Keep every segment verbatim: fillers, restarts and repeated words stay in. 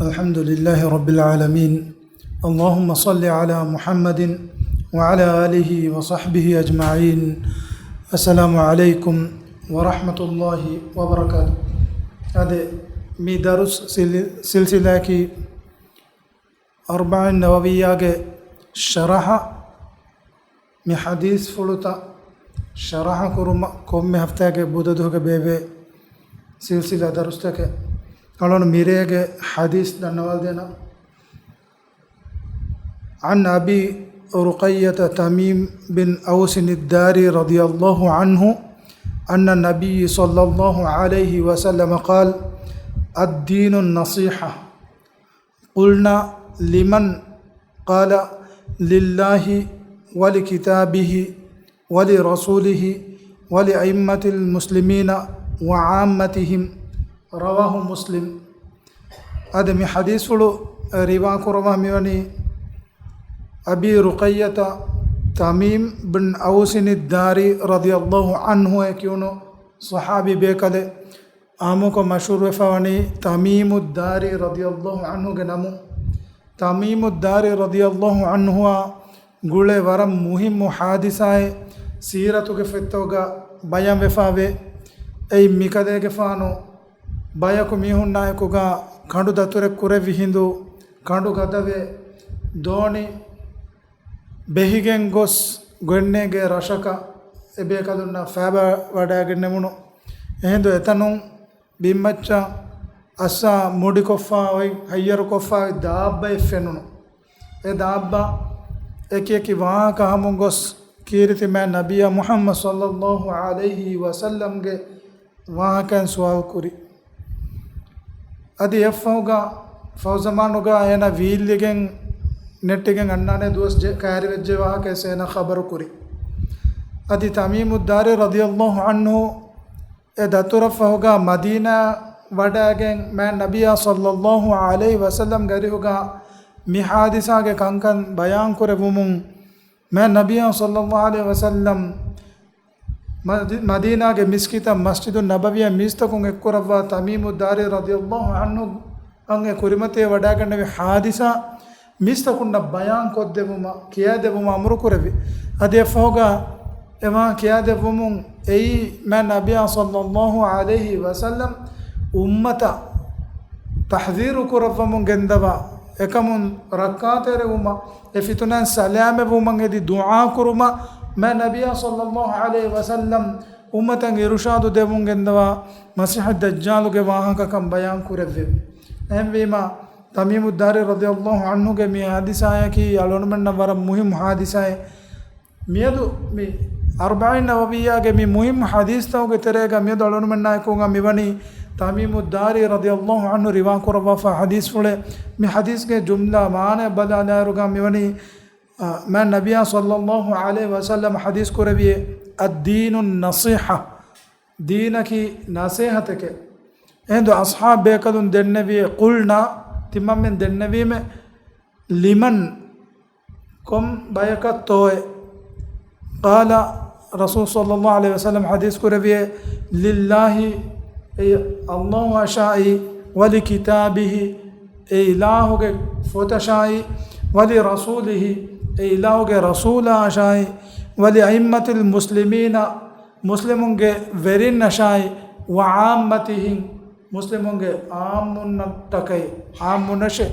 الحمد لله رب العالمين. اللهم صل على محمد وعلى آله وصحبه أجمعين. السلام عليكم ورحمة الله وبركاته. އަދި މި ދަރުސް ސިލް-، ސިލްސިލާއަކީ އަރުބަޢީން ނަވަވިއްޔާގެ ޝަރަޙަ، މި ޙަދީޘްފުޅުތައް ޝަރަޙަ ކުރުމަށް ކޮންމެ ހަފްތާގެ ބުދަ ދުވަހުގަ ބޭއްވޭ ސިލްސިލާ ދަރުސްތަކެއް. އަޅުން މިރޭގެ ޙަދީޘް ދަންނަވާލަދޭނަން. عن أبي رقية تميم بن أوس الداري رضي الله عنه أن النبي صلى الله عليه وسلم قال: الدين النصيحة. قلنا: لمن؟ قال: لله ولكتابه ولرسوله ولأئمة المسلمين وعامتهم. رواه مسلم. އަދި މި ޙަދީޘްފުޅު ރިވާކުރައްވާ މިވަނީ އަބީ ރުޤައްޔަތަ ތަމީމް ބިން އައުސިނި ދާރީ ރަޟިޔަﷲ ޢަންހު އޭ ކިޔުނު ޞަޙާބީ ބޭކަލެއް. އާއްމުކޮށް މަޝްހޫރުވެފަ ވަނީ ތަމީމުއްދާރީ ރަޟިޔަﷲ ޢަންހުގެ ނަމުން. ތަމީމުއްދާރީ ރަޟިޔަﷲ ޢަންހުއާ ގުޅޭ ވަރަށް މުހިއްމު ޙާދިސާއެއް ސީރަތުގެ ފޮތްތަކުގަ ބަޔާންވެފަވޭ. އެއީ މިކަލޭގެފާނު ބަޔަކު މީހުންނާއެކުގަ ކަނޑު ދަތުރެއް ކުރެއްވި ހިނދު ކަނޑު ގަދަވެ ދޯނި ބެހިގެން ގޮސް ގޮތްނޭގޭ ރަށަކަށް އެބޭކަލުންނަށް ފައިބަ ވަޑައިގެންނެވުނު. އެހިނދު އެތަނުން ބިންމައްޗަށް އައްސާ މުޑިކޮށްފަ އޮތް ހައްޔަރުކޮށްފަ އޮތް ދާއްބައެއް ފެނުނު. އެ ދާއްބަ އެކި އެކި ވާހަކަ ހަމަ ގޮސް ކީރިތި މާތް ނަބިއްޔާ މުޙައްމަދު ޞައްލަﷲ ޢަލައިހި ވަސައްލަމްގެ ވާހަކައިން ސުވާލު ކުރި. އަދި އެއަށްފަހުގަ ފަހު ޒަމާނުގަ އޭނަ ވީއްލިގެން ނެއްޓިގެން އަންނާނެ ދުވަސް ޖެ-، ކައިރިވެއްޖެ ވާހަކައެސް އޭނަ ޚަބަރު ކުރި. އަދި ތަމީމުއްދާރީ ރަޟިޔަﷲ ޢަންހު އެ ދަތުރަށްފަހުގަ މަދީނާ ވަޑައިގެން މާތް ނަބިއްޔާ ޞައްލަﷲ ޢަލައިހި ވަސައްލަމްގެ އަރިހުގަ މި ޙާދިސާގެ ކަންކަން ބަޔާންކުރެއްވުމުން، މާތް ނަބިއްޔާ ޞައްލަﷲ ޢަލައިހި ވަސައްލަމް މަދި-، މަދީނާގެ މިސްކިތަށް މަސްޖިދުއް ނަބަވިއަށް މީސްތަކުން އެއްކުރައްވާ ތަމީމުއްދާރީ ރަޟިޔަﷲ ޢަންހު އަށް އެ ކުރިމަތިވެ ވަޑައިގަންނެވި ޙާދިސާ މީސްތަކުންނަށް ބަޔާން ކޮށްދެވުމަށް، ކިޔާދެއްވުމަށް އަމުރު ކުރެއްވި. އަދި އެއަށްފަހުގަ އެވާހަކަ ކިޔާދެއްވުމުން އެއީ މާތް ނަބިއްޔާ ޞައްލަﷲ ޢަލައިހި ވަސައްލަމް އުއްމަތަށް ތަޙްޛީރު ކުރައްވަމުން ގެންދަވާ، އެކަމުން ރައްކާތެރިވުމަށް، އެ ފިތުނައިން ސަލާމަތްވުމަށް އެދި ދުޢާ ކުރުމަށް މާތް ނަބިއްޔާ ޞައްލަﷲ ޢަލައިހި ވަސައްލަމް އުއްމަތަށް އިރުޝާދު ދެވުން ގެންދަވާ މަސީޙު ދައްޖާލުގެ ވާހަކަކަން ބަޔާން ކުރެއްވި. އެހެންވީމަ، ތަމީމުއްދާރީ ރަޟިޔަﷲ ޢަންހުގެ މި ޙާދިސާއަކީ އަޅުގަނޑުމެންނަށް ވަރަށް މުހިއްމު ޙާދިސާއެއް. މިއަދު މި އަރުބަޢީން ނަވަވިއްޔާގެ މި މުހިއްމު ޙަދީޘްތަކުގެ ތެރޭގަ މިއަދު އަޅުގަނޑުމެންނާއެކުގަ މިވަނީ ތަމީމުއްދާރީ ރަޟިޔަﷲ ޢަންހު ރިވާކުރައްވާފާ ޙަދީޘްފުޅެއް. މި ޙަދީޘްގެ ޖުމްލަ މާނައަށް ބަލާލާއިރުގަ މިވަނީ، އާ، މާތް ނަބިއްޔާ ޞައްލަﷲ ޢަލައިހި ވަސައްލަމަ ޙަދީޘް ކުރެއްވިއޭ، الدين النصيحة، ދީނަކީ ނަޞޭޙަތެކޭ. އެހިނދު އަޞްޙާބު ބޭކަލުން ދެންނެވިއޭ، قلنا، ތިމަންމެން ދެންނެވީމޭ، لمن، ކޮން ބަޔަކަށްތޯއޭ؟ قال، ރަސޫލު ޞައްލަﷲ ޢަލައިހި ވަސައްލަމަ ޙަދީޘް ކުރެއްވިއޭ، لله، އެއީ ﷲ އަށާއި، ولكتابه، އެ އިލާހުގެ ފޮތަށާއި، ولرسوله، އެ އިލާހުގެ ރަސޫލާ އަށާއި، ولأئمة المسلمين، މުސްލިމުންގެ ވެރިންނަށާއި، وعامتهم، މުސްލިމުންގެ ޢާއްމުންނަށްޓަކައި، ޢާއްމުންނަށޭ.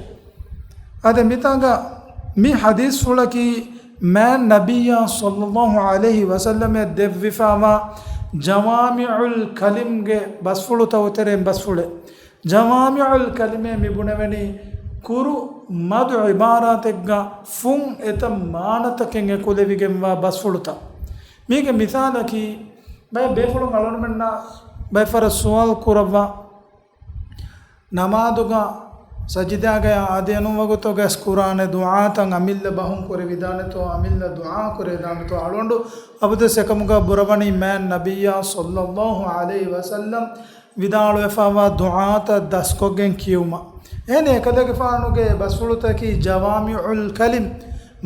އަދި މިތާގަ މި ޙަދީޘްފުޅަކީ މާތް ނަބިއްޔާ ޞައްލަﷲ ޢަލައިހި ވަސައްލަމަ ދެއްވިފާވާ ޖަވާމިޢުލް ކަލިމްގެ ބަސްފުޅުތަކުގެ ތެރެއިން ބަސްފުޅެއް. ޖަވާމިޢުލް ކަލިމޭ މި ބުނެވެނީ ކުރު މަދު ޢިބާރާތެއްގަ ފުން އެތައް މާނަތަކެއް އެކުލެވިގެންވާ ބަސްފުޅުތައް. މީގެ މިސާލަކީ، ބައެއް ބޭފުޅުން އަޅުގަނޑުމެންނަށް ބައެއް ފަހަރަށް ސުވާލު ކުރައްވާ، ނަމާދުގަ ސަޖިދާގައި އާދެވުނު ވަގުތުގަ އަސް ކުރާނެ ދުޢާތައް އަމިއްލަ ބަހުން ކުރެވިދާނެތޯ، އަމިއްލަ ދުޢާ ކުރެވިދާނެތޯ؟ އަޅުގަނޑު އަބަދުވެސް އެކަމުގަ ބުރަވަނީ މާތް ނަބިއްޔާ ޞައްލަﷲ ޢަލައިހި ވަސައްލަމަ ވިދާޅުވެފާވާ ދުޢާތައް ދަސްކޮށްގެން ކިޔުމަށް. އެހެން އެކަލޭގެފާނުގެ ބަސްފުޅުތަކީ ޖަވާމިޢުލް ކަލިމް،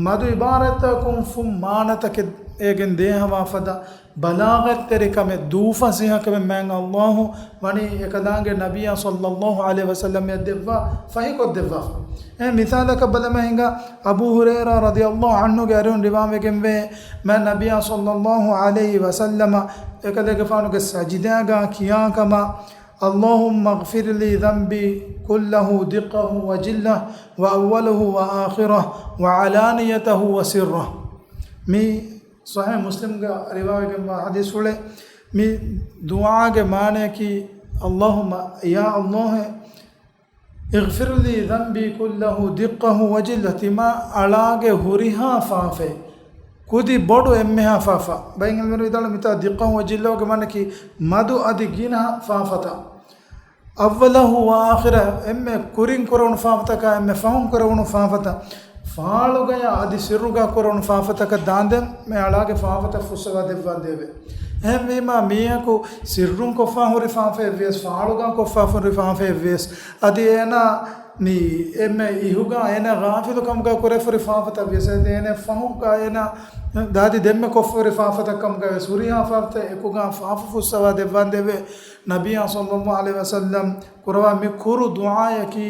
މަދު ޢިބާރާތްތަކުން ފުން މާނަތަކެއް އޭގެން ދޭހަވާ ފަދަ ބަލާޣަތްތެރިކަމެއް، ދޫފަސޭހަކަމެއް މާތް ﷲ ވަނީ އެކަލާނގެ ނަބިއްޔާ ޞައްލައްލާހު ޢަލައިހި ވަސައްލަމަށް ދެއްވާ، ފަހިކޮށްދެއްވާފަ. އެ މިސާލަކަށް ބަލަމާ ހިނގާ، އަބޫ ހުރައިރާ ރަޟިޔައްލާހު ޢަންހުގެ އަރިހުން ރިވާވެގެންވޭ، މާތް ނަބިއްޔާ ޞައްލައްލާހު ޢަލައިހި ވަސައްލަމަ އެކަލޭގެފާނުގެ ސަޖިދާގާ ކިޔާކަމަށް، اللهم اغفر لي ذنبي كله دقه وجله وأوله وآخره وعلانيته وسره. މި ޞަޙީޙު މުސްލިމްގަ ރިވާވެގެންވާ ޙަދީޘްފުޅެއް. މި ދުޢާގެ މާނަޔަކީ، اللهم، ޔާ ﷲ، اغفر لي ذنبي كله دقه وجله، ތިމާ އަޅާގެ ހުރިހާ ފާފައެއް، ކުދި ބޮޑު އެންމެހާ ފާފަ. ބައެއް ޢިލްމުވެރިން ވިދާޅުވި މިތާ دقه وجله ގެ މާނަޔަކީ މަދު އަދި ގިނަ ފާފަތައް. أوله وآخره، އެންމެ ކުރިން ކުރެވުނު ފާފަތަކާ، އެންމެ ފަހުން ކުރެވުނު ފާފަތައް، ފާޅުގަޔާ އަދި ސިއްރުގަ ކުރެވުނު ފާފަތަކަށް ދާންދެން މި އަޅާގެ ފާފަތައް ފުއްސަވާ ދެއްވާނދޭވެ. އެހެންވީމާ، މީހަކު ސިއްރުން ކޮށްފާ ހުރި ފާފައެއް ވިޔަސް، ފާޅުގަ ކޮށްފާ ހުރި ފާފައެއް ވިޔަސް، އަދި އޭނާ މި އެންމެ އިހުގަ އޭނާ ޣާފިލު ކަމުގަ ކުރެފަ ހުރި ފާފަތައް ވިޔަސް، އަދި އޭނާ ފަހުގަ އޭނާ ދާދި ދެންމެ ކޮށްފަ ހުރި ފާފަތައް ކަމުގަ ވިޔަސް، ހުރިހާ ފާފަތައް އެކުގަ ފާފަ ފުއްސަވާ ދެއްވާނދޭވެ. ނަބިއްޔާ ޞައްލައްލާހު ޢަލައިހި ވަސައްލަމް ކުރަވާ މި ކުރު ދުޢާޔަކީ،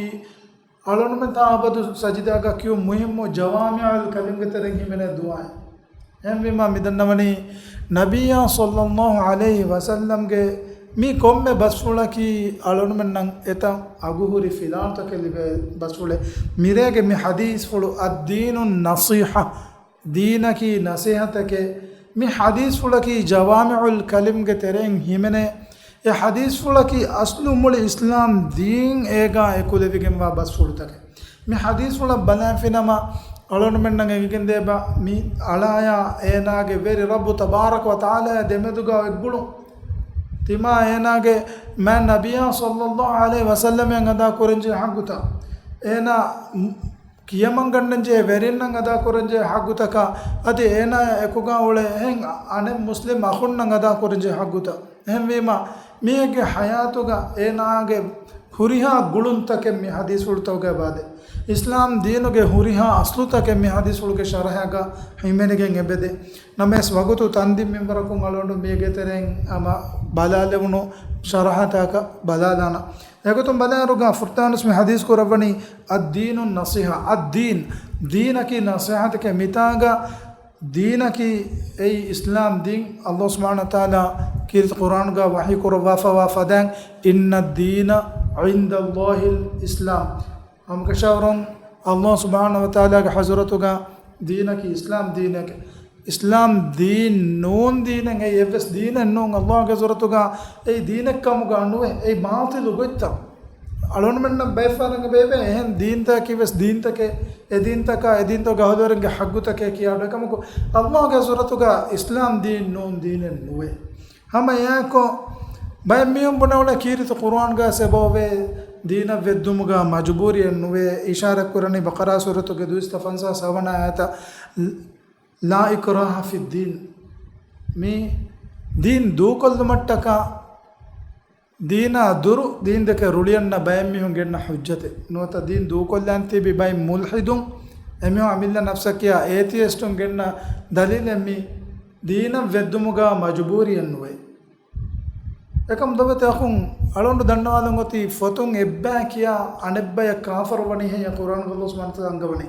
އަޅުގަނޑުމެން ތާ އަބަދު ސަޖިދާގަ ކިޔުން މުހިއްމު ޖަވާމިޢުލް ކަލިމްގެ ތެރެއިން ހިމެނޭ ދުޢާއެއް. އެހެންވީމާ، މި ދަންނަވަނީ ނަބިއްޔާ ޞައްލައްލާހު ޢަލައިހި ވަސައްލަމްގެ މި ކޮންމެ ބަސްފުޅަކީ އަޅުގަނޑުމެންނަށް އެތައް އަގުހުރި ފިލާނުތަކެއް ލިބޭ ބަސްފުޅެއް. މިރޭގެ މި ޙަދީޘްފުޅު الدين النصيحة، ދީނަކީ ނަސޭހަތެކޭ. މި ޙަދީޘްފުޅަކީ ޖަވާމިޢުލް ކަލިމްގެ ތެރެއިން ހިމެނޭ. އެ ޙަދީޘްފުޅަކީ އަސްލު މުޅި އިސްލާމް ދީން އޭގާ އެކުލެވިގެންވާ ބަސްފުޅުތަކެއް. މި ޙަދީޘްފުޅަށް ބަލާފިނަމަ، އަޅުގަނޑުމެންނަށް އެނގިގެންދޭބަ، މި އަޅާޔާ އޭނާގެ ވެރި ރައްބު ތަބާރަކަ ވަ ތަޢާލާ ދެމެދުގާ އެއްގުޅުން. ތިމާ އޭނާގެ މާތް ނަބިއްޔާ ޞައްލައްލާހު ޢަލައިހި ވަސައްލަމަށް އަދާ ކުރަންޖެހޭ ޙައްޤުތައް، އޭނާ ކިޔަމަންގަންނަންޖެހޭ ވެރިންނަށް އަދާ ކުރަންޖެހޭ ޙައްޤުތަކާ، އަދި އޭނާ އެކުގާ އުޅޭ އެހެން އަނެއް މުސްލިމް އަޚުންނަށް އަދާ ކުރަންޖެހޭ ޙައްޤުތައް. އެހެންވީމާ، މީހެއްގެ ޙަޔާތުގަ އޭނާގެ ހުރިހާ ގުޅުންތަކެއް މި ޙަދީޘްފުޅުތަކުގައި ވާދޭ. އިސްލާމް ދީނުގެ ހުރިހާ އަސްލުތަކެއް މި ޙަދީޘްފުޅުގެ ޝަރަޙަގަ ހިމެނިގެން އެބަދޭ. ނަމަވެސް، ވަގުތު ތަންދިން މިންވަރަކުން އަޅުގަނޑު މީގެ ތެރެއިން ހަމަ ބަލާލެވުނު ޝަރަޙަތަކަށް ބަލާލާނަން. އެގޮތުން ބަލާއިރުގަ ފުރްޤާނުވެސް މި ޙަދީޘް ކުރައްވަނީ الدين النصيحة، الدين، ދީނަކީ ނަޞޭޙަތެކޭ. މިތާގަ ދީނަކީ އެއީ އިސްލާމް ދީން. ﷲ ސުބްޙާނަހޫ ވަތަޢާލާ ކީރިތި ޤުރްއާނުގަ ވަޙީ ކުރައްވާފަވާ ފަދައިން، إن الدين عند الله الإسلام. ހަމަކަށަވަރުން ﷲ ސުބްޙާނަހޫ ވަތަޢާލާގެ ޙަޟްރަތުގަ ދީނަކީ އިސްލާމް ދީނެކޭ. އިސްލާމް ދީން ނޫން ދީނެއް އެއީ އެއްވެސް ދީނެއް ނޫން. ﷲގެ ޙަޟްރަތުގަ އެއީ ދީނެއްކަމުގަ ނުވޭ. އެއީ ބާޠިލު ގޮތްތައް. އަޅުގަނޑުމެންނަށް ބައެއްފަހަރަށް އެބައެވޭ، އެހެން ދީންތަކަކީ ވެސް ދީންތަކެއް، އެ ދީންތަކާ އެ ދީންތަކުގެ އަހުލުވެރިންގެ ޙައްޤުތަކޭ ކިޔާ އެކަމަކު، ﷲގެ ޙަޟްރަތުގަ އިސްލާމް ދީން ނޫން ދީނެއް ނުވޭ. ހަމަ އެއާއެކު، ބައެއް މީހުން ބުނެވުނީ ކީރިތި ޤުރްއާންގަ އެބައޮވޭ، ދީނަށް ވެއްދުމުގަ މަޖުބޫރިއެއް ނުވޭ. އިޝާރަތް ކުރަނީ ބަޤަރާ ސޫރަތުގެ ދުއިސައްތަ ފަންސާސް ހަވަނަ އާޔަތަށް، لا إكراه في الدين. މި ދީން ދޫކޮށްލުމަށްޓަކާ ދީނާ ދުރު ދީންދެކެ ރުޅިއަންނަ ބައެއް މީހުން ގެންނަ ޙުއްޖަތެއް. ނުވަތަ ދީން ދޫކޮށްލަން ތިބި ބައެއް މުލްޙިދުން، އެމީހުން އަމިއްލަ ނަފްސަކީ އޭތިއިސްޓުން ގެންނަ ދަލީލެއް މި ދީނަށް ވެއްދުމުގަ މަޖުބޫރިއެއް ނުވޭ. އެކަމް ދޮވެތި އަޚުން، އަޅުގަނޑު ދަންނަވާލަން އޮތީ ފޮތުން އެއްބައި ކިޔާ އަނެއްބަޔަށް ކާފަރު ވަނީ ހެއްޔޭ ޤުރްއާނުގަ ﷲ ސުބްޙާނަހޫ ވަތަޢާލާ އަންގަވަނީ.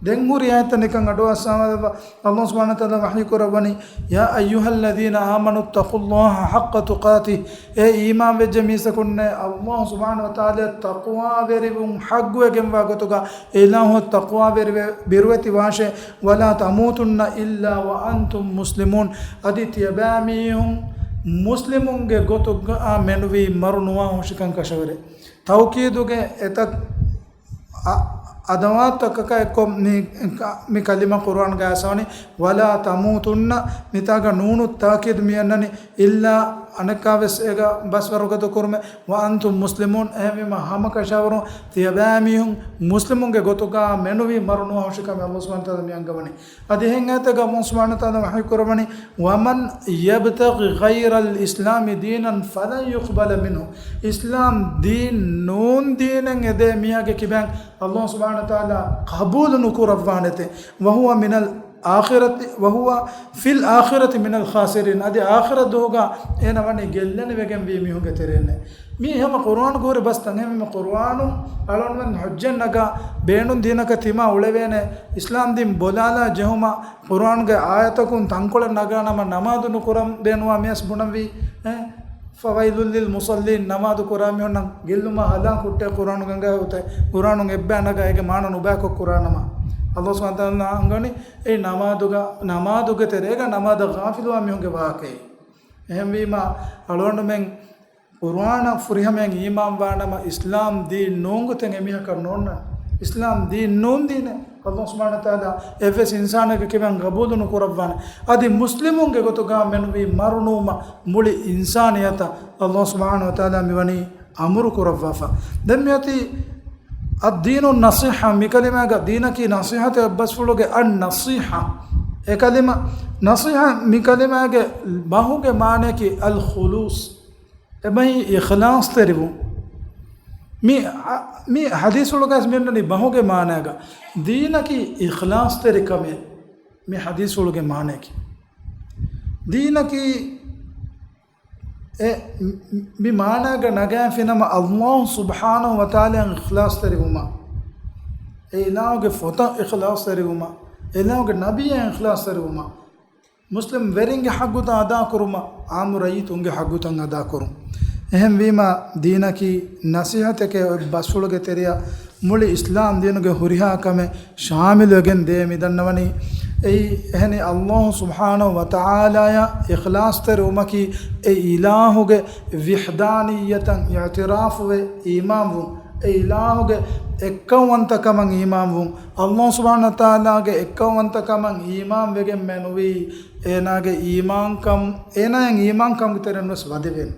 ދެން ހުރި އާޔަތްތައް ނިކަން އަޑުއައްސަވާލައްވާ، ﷲ ސުބްޙާނަހޫ ވަތަޢާލާ ވަޙީ ކުރައްވަނީ، يا أيها الذين آمنوا اتقوا الله حق تقاته. އޭ އީމާންވެއްޖެ މީސްތަކުންނޭ، ﷲ ސުބްޙާނަހޫ ވަތަޢާލާ ތަޤްވާވެރިވުން ޙައްޤުވެގެންވާ ގޮތުގަ، އެ އިލާހު ތަޤްވާވެރިވެ ބިރުވެތި ވާށޭ. ولا تموتن إلا وأنتم مسلمون. އަދި ތިޔަބައިމީހުން މުސްލިމުންގެ ގޮތުގަ މެނުވީ މަރު ނުވާ ހުށިކަން ކަށަވަރެއް. ތައުކީދުގެ އެތައް އަ-، އަދަވާތުތަކަކާ އެއްކޮށް މި، މި ކަލިމަ ޤުރްއާންގަ އައިސްވަނީ، ولا تموتن، މިތާގަ ނޫނު ތާކީދު މި އަންނަނީ، إلا، އަނެއްކާވެސް އޭގަ ބަސްވަރުގަދަ ކުރުމެއް، وأنتم مسلمون، އެހެންވީމަ ހަމަކަށަވަރުން ތިޔަބައިމީހުން މުސްލިމުންގެ ގޮތުގަ މެނުވީ މަރު ނުވާ ހުށިކަމެއް ﷲ ސުބްޙާނަހޫ ވަތަޢާލާ މި އަންގަވަނީ. އަދި އެހެން އާޔަތެއްގަ ﷲ ސުބްޙާނަހޫ ވަތަޢާލާ ވަޙީ ކުރައްވަނީ، ومن يبتغ غير الإسلام دينا فلن يقبل منه. އިސްލާމް ދީން ނޫން ދީނެއް އެދޭ މީހާގެ ކިބައިން ﷲ ސުބްޙާނަހޫ ވަތަޢާލާ ޤަބޫލު ނުކުރައްވާނެތެ. وهو من ال އާޚިރަތި، وهو في الآخرة من الخاسرين. އަދި އާޚިރަތް ދުވަހުގަ އޭނަ ވަނީ ގެއްލަނިވެގެންވީ މީހުންގެ ތެރެއިންނޭ. މީ ހަމަ ޤުރުއާނުގެ ހުރި ބަސްތައް. އެހެންވީމަ ޤުރުއާނު އަޅުގަނޑުމެން ޙުއްޖަތް ނަގާ ބޭނުން ދީނަކަށް ތިމާ އުޅެވޭނެ. އިސްލާމް ދީން ބޮލާލާ ޖެހުމަށް ޤުރުއާނުގެ އާޔަތަކުން ތަންކޮޅެއް ނަގާ ނަމަ ނަމާދު ނުކުރަން ބޭނުންވާ މިޔަސް ބުނަންވީ. އެ؟ فويل للمصلين، ނަމާދު ކުރާ މީހުންނަށް ގެއްލުމާ ހަލާކު ހުއްޓޭ ޤުރުއާނުގެ އަނގަޔަށް އޮތޭ. ޤުރުއާނުން އެއްބަޔަށް ނަގާ އޭގެ މާނަ ނުބަޔަކޮށް ކުރާ ނަމަ. ﷲ ސުބްޙާނަހޫ ވަތަޢާލާ އަންގަނީ އެ ނަމާދުގަ، ނަމާދުގެ ތެރޭގަ ނަމާދަށް ޣާފިލުވާ މީހުންގެ ވާހަކައެއް. އެހެންވީމަ އަޅުގަނޑުމެން ޤުރުއާނަށް ފުރިހަމައިން އީމާން ވާނަމަ، އިސްލާމް ދީން ނޫން ގޮތެއް އެމީހަކަށް ނޯންނާނެ. އިސްލާމް ދީން ނޫން ދީނެއް. ﷲ ސުބްޙާނަހޫ ވަތަޢާލާ އެއްވެސް އިންސާނެއްގެ ކިބައިން ގަބޫލު ނުކުރައްވާނެ. އަދި މުސްލިމުންގެ ގޮތުގަ މެނުވީ މަރު ނުވުމަށް މުޅި އިންސާނިއްޔަތަށް ﷲ ސުބްޙާނަހޫ ވަތަޢާލާ މިވަނީ އަމުރު ކުރައްވާފަ. ދެން މިއޮތީ الدين النصيحة، މި ކަލިމާގަ ދީނަކީ ނަޞީޙަތޭ ބަސްފުޅުގެ النصيحة. އެ ކަލިމަ، ނަޞީޙަ މި ކަލިމާގެ ބަހުގެ މާނަޔަކީ الخلوص. އެބަހީ އިޚްލާޞްތެރިވުން. މި، މި ޙަދީޘްފުޅުގައި މިއަންނަނީ ބަހުގެ މާނައިގަ ދީނަކީ އިޚްލާޞްތެރިކަމޭ. މި ޙަދީޘްފުޅުގެ މާނަޔަކީ ދީނަކީ އެ، މި މާނައިގަ ނަގާފިނަމަ، ﷲ ސުބްޙާނަހޫ ވަތަޢާލާއަށް އިޚްލާޞްތެރިވުމަށް، އެ އިލާހުގެ ފޮތަށް އިޚްލާޞްތެރިވުމަށް، އެ އިލާހުގެ ނަބިއްޔާއަށް އިޚްލާޞްތެރިވުމަށް، މުސްލިމް ވެރިންގެ ޙައްޤުތައް އަދާކުރުމަށް، ޢާއްމު ރައްޔިތުންގެ ޙައްޤުތައް އަދާކުރުން. އެހެންވީމަ، ދީނަކީ ނަޞީޙަތެކޭ. އޮތް ބަސްފުޅުގެ ތެރެއަށް މުޅި އިސްލާމް ދީނުގެ ހުރިހާ ކަމެއް ޝާމިލުވެގެން ދޭ މިދަންނަވަނީ. އެއީ، އެހެނީ، ﷲ ސުބްޙާނަހޫ ވަތަޢާލާއަށް އިޚްލާޞްތެރިވުމަކީ، އެ އިލާހުގެ ވިޙްދާނިއްޔަތަށް އިޢުތިރާފުވެ އީމާންވުން، އެ އިލާހުގެ އެއްކައުވަންތަކަމަށް އީމާންވުން، ﷲ ސުބްޙާނަހޫ ވަތަޢާލާގެ އެއްކައުވަންތަކަމަށް އީމާންވެގެން މެނުވީ، އޭނާގެ އީމާންކަން، އޭނާއަށް އީމާންކަންގެ ތެރެއިން ވެސް ވަދެވޭނެ.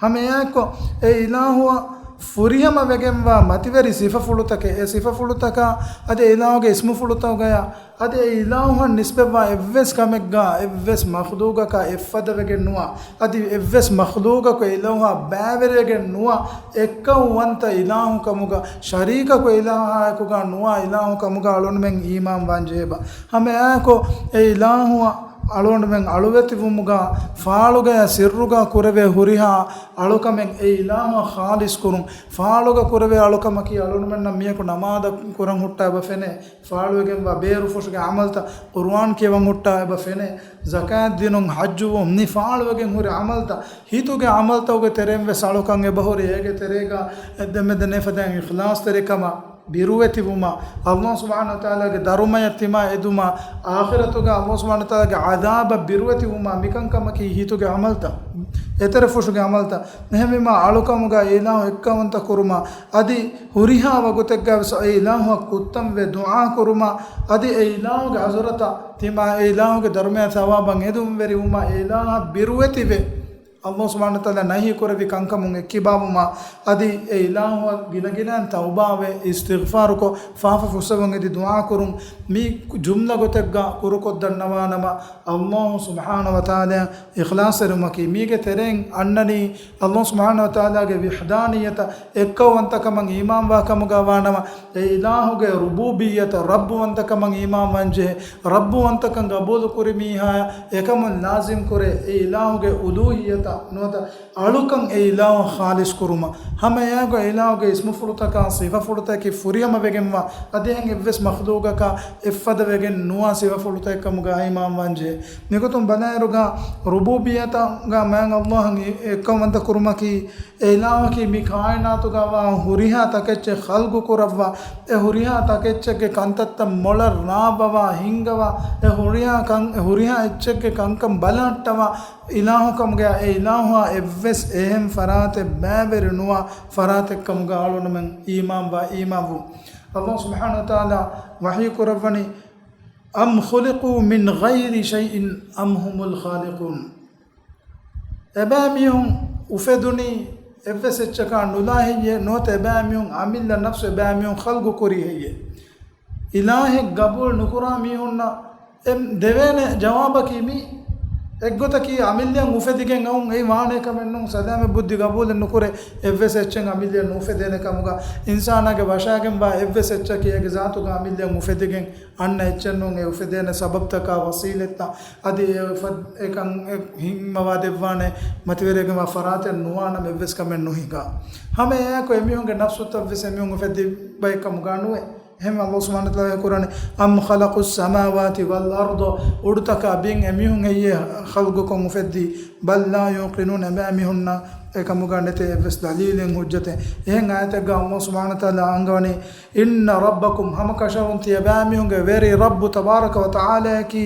ހަމައެއާއެކު އެ އިލާހުއަށް ފުރިހަމަވެގެންވާ މަތިވެރި ސިފަފުޅުތަކެއް، އެ ސިފަފުޅުތަކާ އަދި އެ އިލާހުގެ އިސްމުފުޅުތަކުގަޔާ އަދި އެ އިލާހުއަށް ނިސްބަތްވާ އެއްވެސް ކަމެއްގާ އެއްވެސް މަޚްލޫގަކާ އެއްފަދަވެގެން ނުވާ، އަދި އެއްވެސް މަޚްލޫގަކު އެ އިލާހުއާ ބައިވެރިވެގެން ނުވާ، އެއްކައުވަންތަ އިލާހު ކަމުގަ، ޝަރީކަކު އެ އިލާހާއެކުގަ ނުވާ އިލާހު ކަމުގަ އަޅުގަނޑުމެން އީމާން ވާން ޖެހޭބަ. ހަމައެއާއެކު އެ އިލާހުއަށް އަޅުގަނޑުމެން އަޅުވެތިވުމުގަ، ފާޅުގަޔަށް ސިއްރުގަ ކުރެވޭ ހުރިހާ އަޅުކަމެއް އެ އިލާހުއަށް ޚާލިޞް ކުރުން. ފާޅުގަ ކުރެވޭ އަޅުކަމަކީ އަޅުގަނޑުމެންނަށް މިޔަކު ނަމާދަށް ކުރަން ހުއްޓާ އެބަ ފެނޭ، ފާޅުވެގެންވާ ބޭރުފުށުގެ ޢަމަލުތައް، ޤުރުއާން ކިޔަވަން ހުއްޓާ އެބަ ފެނޭ، ޒަކާތް ދިނުން، ޙައްޖުވުން، މި ފާޅުވެގެން ހުރި ޢަމަލުތައް، ހިތުގެ ޢަމަލުތައުގެ ތެރެއިން ވެސް އަޅުކަން އެބަހުރި. އޭގެ ތެރޭގަ އެއްދެމެދެން އެފަދައިން އިޚްލާޞްތެރިކަމަށް، ބިރުވެތިވުމަށް، ﷲ ސުބްޙާނަހޫ ވަތަޢާލާގެ ދަރުމަޔަށް ތިމާ އެދުމަށް، އާޚިރަތުގަ ﷲ ސުބްޙާނަހޫ ވަތަޢާލާގެ ޢަޛާބަށް ބިރުވެތިވުމަށް، މިކަންކަމަކީ ހިތުގެ ޢަމަލުތައް، އެތެރެފުށުގެ ޢަމަލުތައް. އެހެންވީމަ އަޅުކަމުގަ އިލާހު އެއްކައުވަންތަ ކުރުމަށް، އަދި ހުރިހާ ވަގުތެއްގަ ވެސް އެ އިލާހުއަށް ކުއްތަންވެ ދުޢާ ކުރުމަށް، އަދި އެ އިލާހުގެ ޙަޟްރަތަށް ތިމާ އެ އިލާހުގެ ދަރުމަޔަށް ޘަވާބަށް އެދުންވެރިވުމަށް، އެ އިލާހަށް ބިރުވެތިވެ، ﷲ ސުބްޙާނަހޫ ވަތަޢާލާ ނަހީ ކުރެއްވި ކަންކަމުން އެއްކިބާވުމަށް، އަދި އެ އިލާހުއަށް ގިނަގިނައިން ތައުބާވެ، އިސްތިޣްފާރުކޮށް، ފާފަ ފުއްސަވަން އެދި ދުޢާ ކުރުން، މި ޖުމްލަ ގޮތެއްގަ ކުރުކޮށްދަންނަވާނަމަ، ﷲ ސުބްޙާނަހޫ ވަތަޢާލާއަށް އިޚްލާޞްތެރިވުމަކީ، މީގެ ތެރެއިން އަންނަނީ، ﷲ ސުބްޙާނަހޫ ވަތަޢާލާގެ ވިޙްދާނިއްޔަތަށް އެއްކައުވަންތަކަމަށް އީމާންވާކަމުގަ ވާނަމަ، އެ އިލާހުގެ ރުބޫބިއްޔަތަށް، ރައްބުވަންތަކަމަށް އީމާންވާންޖެހޭ. ރައްބުވަންތަކަން ގަބޫލުކުރި މީހާޔަށް އެކަމުން ލާޒިމްކުރޭ، އެ އިލާހުގެ އުލޫހިއްޔަތަށް ނުވަތަ އަޅުކަން އެ އިލާހު ޚާލިޞް ކުރުމަށް. ހަމައެއާގަ އެ އިލާހުގެ އިސްމުފުޅުތަކާ ސިފަފުޅުތަކަކީ ފުރިހަމަވެގެންވާ، އަދި އެހެން އެއްވެސް މަޚްލޫގަކާ އެއްފަދަވެގެން ނުވާ ސިފަފުޅުތަކެއްކަމުގަ އީމާންވާންޖެހޭ. މިގޮތުން ބަލާއިރުގަ، ރުބޫބިއްޔަތުގަ މާތް ﷲ އަށް އެއްކައުވަންތަ ކުރުމަކީ، އެ އިލާހަކީ މި ކާއިނާތުގަވާ ހުރިހާ ތަކެއްޗެއް ޚަލްގު ކުރައްވާ، އެ ހުރިހާ ތަކެއްޗެއްގެ ކަންތައްތައް މޮޅަށް ރާވަވާ ހިންގަވާ، އެ ހުރިހާ ކަން، އެ ހުރިހާ އެއްޗެއްގެ ކަންކަން ބަލަހައްޓަވާ އިލާހުކަމުގަ، އެ އިލާހުއާ އެއްވެސް އެހެން ފަރާތެއް ބައިވެރި ނުވާ ފަރާތެއްކަމުގަ އަޅުގަނޑުމެން އީމާންވާ އީމާންވުން. ﷲ ސުބްޙާނަހޫ ވަތަޢާލާ ވަޙީ ކުރައްވަނީ، أم خلقوا من غير شيء أم هم الخالقون. އެބައިމީހުން އުފެދުނީ އެއްވެސް އެއްޗަކާ ނުލާ ހެއްޔޭ؟ ނުވަތަ އެބައިމީހުން އަމިއްލަ ނަފްސު އެބައިމީހުން ޚަލްގު ކުރީ ހެއްޔޭ؟ އިލާހެއް ގަބޫލު ނުކުރާ މީހުންނަށް އެ ދެވޭނެ ޖަވާބަކީ މީ. އެއްގޮތަކީ އަމިއްލައަށް އުފެދިގެން އައުން އެއީ ވާނޭ ކަމެއް ނޫން. ސަލާމަތް ބުއްދި ގަބޫލެއް ނުކުރޭ އެއްވެސް އެއްޗެއް އަމިއްލައަށް ނުއުފެދޭނެ ކަމުގަ. އިންސާނާގެ ވަށާގެންވާ އެއްވެސް އެއްޗަކީ އޭގެ ޒާތުގަ އަމިއްލައަށް އުފެދިގެން އަންނަ އެއްޗެއް ނޫން. އެ އުފެދޭނެ ސަބަބުތަކާ ވަސީލަތްތައް އަދި އެ އެކަން ހިންމަވާ ދެއްވާނެ މަތިވެރިވެގެންވާ ފަރާތެއް ނުވާނަމަ އެއްވެސް ކަމެއް ނުހިނގާ. ހަމަ އެއާއެކު އެމީހުންގެ ނަފްސުތައްވެސް އެމީހުން އުފެއްދި ބައެއް ކަމުގަ ނުވޭ. އެހެން އަﷲ ސުބްޙާނަހޫ ވަތަޢާލާ ކުރާނީ، أَمْ خَلَقُوا السَّمَاوَاتِ وَالْأَرْضَ، އުޑުތަކާ ބިން އެމީހުން ހެއްޔޭ ޚަލްޤުކޮށް އުފެއްދީ؟ بَلْ لَا يُوقِنُونَ، އެބައިމީހުންނަށް އެކަމުގަ ނެތޭ އެއްވެސް ދަލީލެއް ހުއްޖަތެއް. އެހެން އާޔަތެއްގަ އަﷲ ސުބްޙާނަހޫ ވަތަޢާލާ އަންގަވަނީ، إِنَّ رَبَّكُمْ، ހަމަކަށަވަރުން ތިޔަބައިމީހުންގެ ވެރި ރައްބު ތަބާރަކަ ވަތަޢާލާއަކީ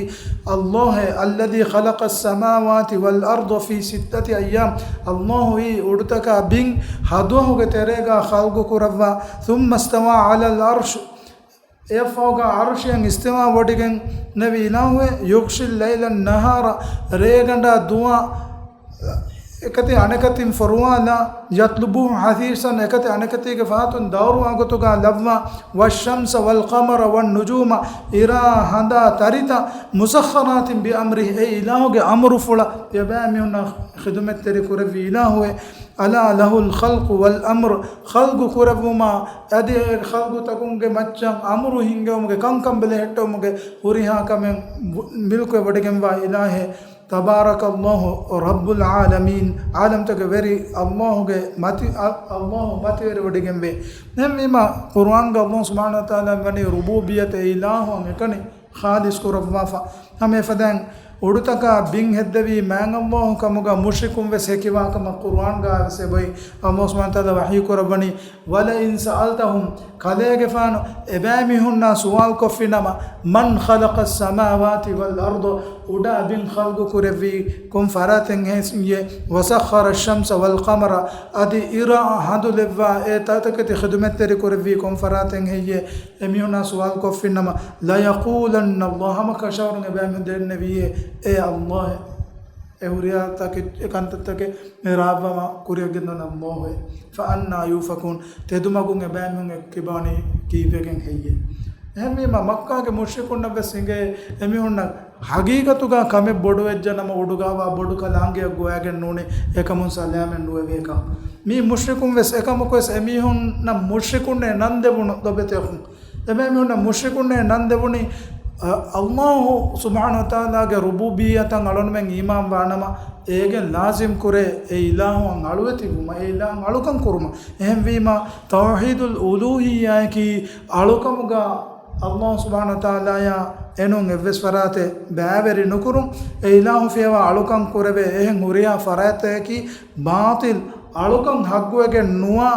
އަﷲއޭ، الَّذِي خَلَقَ السَّمَاوَاتِ وَالْأَرْضَ فِي سِتَّةِ أَيَّامٍ، އަﷲ އީ އުޑުތަކާ ބިން ހަ ދުވަހުގެ ތެރޭގަ ޚަލްޤު ކުރައްވާ، ثُمَّ اسْتَوَى عَلَى الْعَرْشِ، އެއަށްފަހުގަ ޢަރުޝިއަށް އިސްތިވާ ވޮޑިގެން ނެވި އިލާހުއޭ، يُغْشِي اللَّيْلَ النَّهَارَ، ރޭގަނޑާ ދުވާ އެކަތި އަނެކަތިން ފޮރުވާލާ، يَطْلُبُهُ حَثِيثًا، އެކަތި އަނެކަތީގެ ފަހަތުން ދައުރުވާ ގޮތުގަ ލައްވާ، وَالشَّمْسَ وَالْقَمَرَ وَالنُّجُومَ، އިރާ ހަނދާ ތަރިތައް، مُسَخَّرَاتٍ بِأَمْرِهِ، އެ އިލާހުގެ އަމުރުފުޅަށް ތިޔަބައިމީހުންނަށް ޚިދުމަތްތެރި ކުރެއްވި އިލާހުއޭ. أَلَا لَهُ الْخَلْقُ وَالْأَمْرُ، ޚަލްޤު ކުރެއްވުމާ އަދި އެ ޚަލްޤުތަކުންގެ މައްޗަށް އަމުރު ހިންގެވުމުގެ ކަންކަން ބެލެހެއްޓެވުމުގެ ހުރިހާ ކަމެއް މިލްކުވެ ވޮޑިގެންވާ އިލާހެއް. تَبَارَكَ اللَّهُ رَبُّ الْعَالَمِينَ، ޢާލަމްތަކުގެ ވެރި އަﷲގެ މަތި، އަ، އަﷲ މަތިވެރިވޮޑިގެންވޭ. ދެންވީމަ، ޤުރުއާންގަ އަﷲ ސުބްޙާނަހޫ ވަތަޢާލާ ވަނީ ރުބޫބިއްޔަތެއް އިލާހުއަށް އެކަނި ޚާލިޞް ކުރައްވާފަ. ހަމަ އެފަދައިން އުޑުތަކާ ބިން ހެއްދެވީ މާތް އަﷲ ކަމުގަ މުޝްރިކުން ވެސް ހެކިވާ ކަމަށް ޤުރުއާންގަ ވެސް އެބައޮތް. އަﷲ ސުބްޙާނަހޫ ވަތަޢާލާ ވަޙީ ކުރައްވަނީ، وَلَئِن سَأَلْتَهُمْ، ކަލޭގެފާނު އެބައިމީހުންނާ ސުވާލު ކޮށްފިނަމަ، مَنْ خَلَقَ السَّمَاوَاتِ وَالْأَرْضَ، އުޑާ ބިން ޚަލްޤު ކުރެއްވީ ކޮން ފަރާތެއް ހެއްޔޭ؟ وَسَخَّرَ الشَّمْسَ وَالْقَمَرَ، އަދި އިރާ ހަނދު ލެއްވާ އެ ތަކެތި ޚިދުމަތްތެރި ކުރެއްވީ ކޮން ފަރާތެއް ހެއްޔޭ؟ އެމީހުންނާ ސުވާލު ކޮށްފިނަމަ، لَيَقُولَنَّ اللَّهُ، ހަމަ ކަށަވަރުން އެބައިމީހުން ދެންނެވިއޭ، އޭ އަﷲ، އެ ހުރިހާ ތަކެއް، އެ ކަންތައްތަކެއް މި ރާވަމަ ކުރިއަށް ގެންދަން އަﷲއޭ. فَأَنَّىٰ يُؤْفَكُونَ، ތެދުމަގުން އެބައިމީހުން އެއްކިބާނީ ކީއްވެގެން ހެއްޔޭ؟ އެހެންވީމަ، މައްކާގެ މުޝްރިކުންނަށް ވެސް އިނގޭ އެމީހުންނަށް ހަގީގަތުގަ ކަމެއް ބޮޑުވެއްޖެނަމަ އުޑުގަވާ ބޮޑު ކަލާނގެއަށް ގޮވައިގެން ނޫނީ އެކަމުން ސަލާމަތް ނުވެވޭކަށް. މީ މުޝްރިކުން ވެސް އެކަމަކު ވެސް އެމީހުންނަށް މުޝްރިކުންނޭ ނަން ދެވުނު ލޮބެތި އަޚުން. އެބައިމީހުންނަށް މުޝްރިކުންނޭ ނަން ދެވުނީ، އަ، އަﷲ ސުބްޙާނަހޫ ވަތަޢާލާގެ ރުބޫބިއްޔަތަށް އަޅުންމެން އީމާން ވާނަމަ، އޭގެން ލާޒިމް ކުރޭ އެ އިލާހުއަށް އަޅުވެތިވުމަށް، އެ އިލާހު އަޅުކަން ކުރުމަށް. އެހެންވީމަ، ތައުޙީދުލް އުލޫހިއްޔާއަކީ އަޅުކަމުގަ އަﷲ ސުބްޙާނަހޫ ވަތަޢާލާއާ އެނޫން އެއްވެސް ފަރާތެއް ބައިވެރި ނުކުރުން، އެ އިލާހު ފިޔަވާ އަޅުކަން ކުރެވޭ އެހެން ހުރިހާ ފަރާތްތަކަކީ ބާޠިލް، އަޅުކަން ހައްގުވެގެން ނުވާ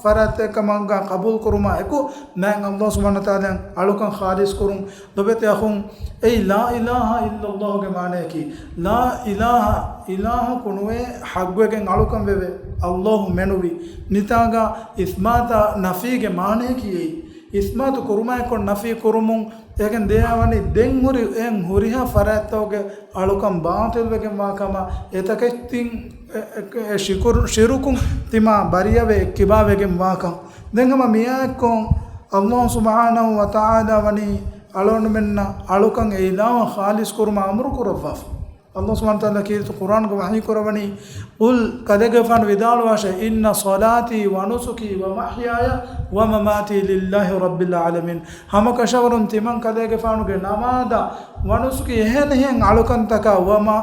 ފަރާތްތަކެއް ކަމަށް ޤަބޫލު ކުރުމާ އެކު، މާތް އަﷲ ސުބްޙާނަހޫ ވަތަޢާލާއަށް އަޅުކަން ޚާލިޞް ކުރުން. ލޮބެތި އަޚުން، އެއީ ލާ އިލާހަ އިއްލަﷲގެ މާނަޔަކީ، ލާ އިލާހަ، އިލާހަކު ނުވޭ ޙައްޤުވެގެން އަޅުކަން ވެވޭ އަﷲ މެނުވީ. މިތާގަ އިސްބާތާ ނަފީގެ މާނަޔަކީ އެއީ. އިސްބާތު ކުރުމާއެކު ނަފީ ކުރުމުން އޭގެން ދިޔަވަނީ ދެން ހުރި، އެހެން ހުރިހާ ފަރާތްތަކުގެ އަޅުކަން ބާޠިލްވެގެންވާ ކަމަށް، އެތަކެތިން އެ، އެ، އެ ޝިކުރު، ޝިރުކުން ތިމާ ބަރީއަވެ އެއްކިބާވެގެން ވާކަން. ދެން ހަމަ މިއާއެއްކޮށް އަﷲ ސުބްޙާނަހޫ ވަތަޢާލާ ވަނީ އަޅުގަނޑުމެންނަށް އަޅުކަން އެ އިލާހުއަށް ޚާލިޞް ކުރުމަށް އަމުރު ކުރައްވާފަ. އަﷲ ސުބްޙާނަހޫ ވަތަޢާލާ ކީރިތި ޤުރްއާންގަ ވަޙީ ކުރައްވަނީ، قُلْ، ކަލޭގެފާނު ވިދާޅުވާށޭ، إِنَّ صَلَاتِي وَنُسُكِي وَمَحْيَايَ وَمَمَاتِي لِلَّهِ رَبِّ الْعَالَمِينَ. ހަމަކަށަވަރުން ތިމަން ކަލޭގެފާނުގެ ނަމާދާ، ވަނުސުކީ އެހެނިހެން އަޅުކަންތަކާ، ވަމަ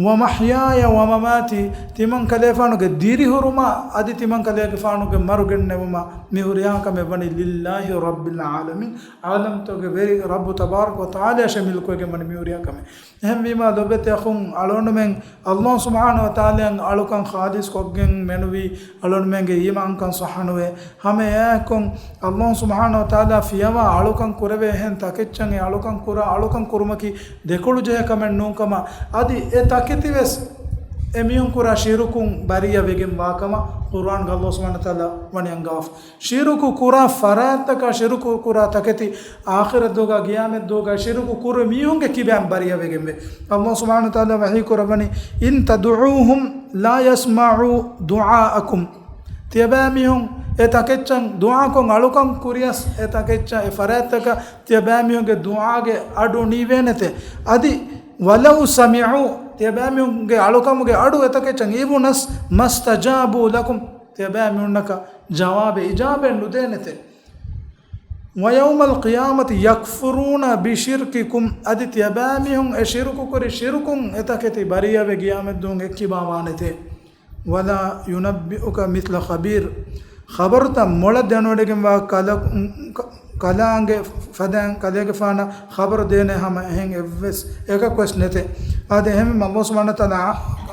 ވަމަޙްޔާޔަ ވަމަމާތީ، ތިމަން ކަލޭފާނުގެ ދިރިހުރުމާ އަދި ތިމަން ކަލޭގެފާނުގެ މަރުގެންނެވުމާ، މި ހުރިހާ ކަމެއް ވަނީ ލިއްލާހި ރައްބިލް ޢާލަމީން، ޢާލަމްތަކުގެ ވެރި ރައްބު ތަބާރަކަ ވަތަޢާލާއަށޭ މިލްކުވެގެން ވަނީ މި ހުރިހާ ކަމެއް. އެހެންވީމާ، ލޮބެތި އަޚުން، އަޅުގަނޑުމެން ﷲ ސުބްޙާނަހޫ ވަތަޢާލާއަށް އަޅުކަން ޚާލިޞް ކޮށްގެން މެނުވީ، އަޅުގަނޑުމެންގެ އީމާންކަން ޞައްޙަ ނުވޭ. ހަމަ އެއާއެކު، ﷲ ސުބްޙާނަހޫ ވަތަޢާލާ ފިޔަވާ އަޅުކަން ކުރެވޭ އެހެން ތަކެއްޗަށް އެ އަޅުކަން ކުރާ އަޅުކަން ކުރުމަކީ ދެކޮޅު ޖެހޭ ކަމެއް ނޫންކަމަށް، އަދި އެ ތަކެތިވެސް އެމީހުން ކުރާ ޝިރުކުން ބަރީއަވެގެން ވާކަމަށް ޤުރްއާންގަ ﷲ ސުބްޙާނަހޫ ވަތަޢާލާ ވަނީ އަންގަވާފަ. ޝިރުކު ކުރާ ފަރާތްތަކާ، ޝިރުކު ކުރާ ތަކެތި، އާޚިރަތް ދުވަހުގަ، ޤިޔާމަތް ދުވަހުގަ ޝިރުކު ކުރި މީހުންގެ ކިބައިން ބަރީއަވެގެންވޭ. ﷲ ސުބްޙާނަހޫ ވަތަޢާލާ ވަޙީ ކުރައްވަނީ، إِن تَدْعُوهُمْ لَا يَسْمَعُوا دُعَاءَكُمْ. ތިޔަބައިމީހުން އެ ތަކެއްޗަށް ދުޢާކޮށް އަޅުކަން ކުރިޔަސް، އެ ތަކެއްޗަށް އެ ފަރާތްތަކަށް ތިޔަބައިމީހުންގެ ދުޢާގެ އަޑު ނީވޭނެތެ. އަދި، وَلَوْ سَمِعُوا، ތިޔަބައިމީހުންގެ އަޅުކަމުގެ އަޑު އެތަކެއްޗަށް އީވުނަސް، مَا اسْتَجَابُوا لَكُمْ، ތިޔަބައިމީހުންނަކަށް ޖަވާބެއް، އިޖާބައެއް ނުދޭނެތެ. وَيَوْمَ الْقِيَامَةِ يَكْفُرُونَ بِشِرْكِكُمْ، އަދި ތިޔަބައިމީހުން އެ ޝިރުކު ކުރި ޝިރުކުން އެތަކެތި ބަރީއަވެ ގިޔާމަތްދުވަހު އެއްކިބާވާނެތެ. وَلَا يُنَبِّئُكَ مِثْلُ خَبِيرٍ. ޚަބަރުތައް މޮޅަށް ދެނެވޮޑިގެންވާ ކަލަ-، ކަލާނގެ ފަދައިން ކަލޭގެފާނަށް ޚަބަރު ދޭނެ ހަމަ އެހެން އެއްވެސް އެކަކުވެސް ނެތެ. އާދެ، އެހެންވީމަ ﷲ ސުބްޙާނަހޫ ވަތަޢާލާ،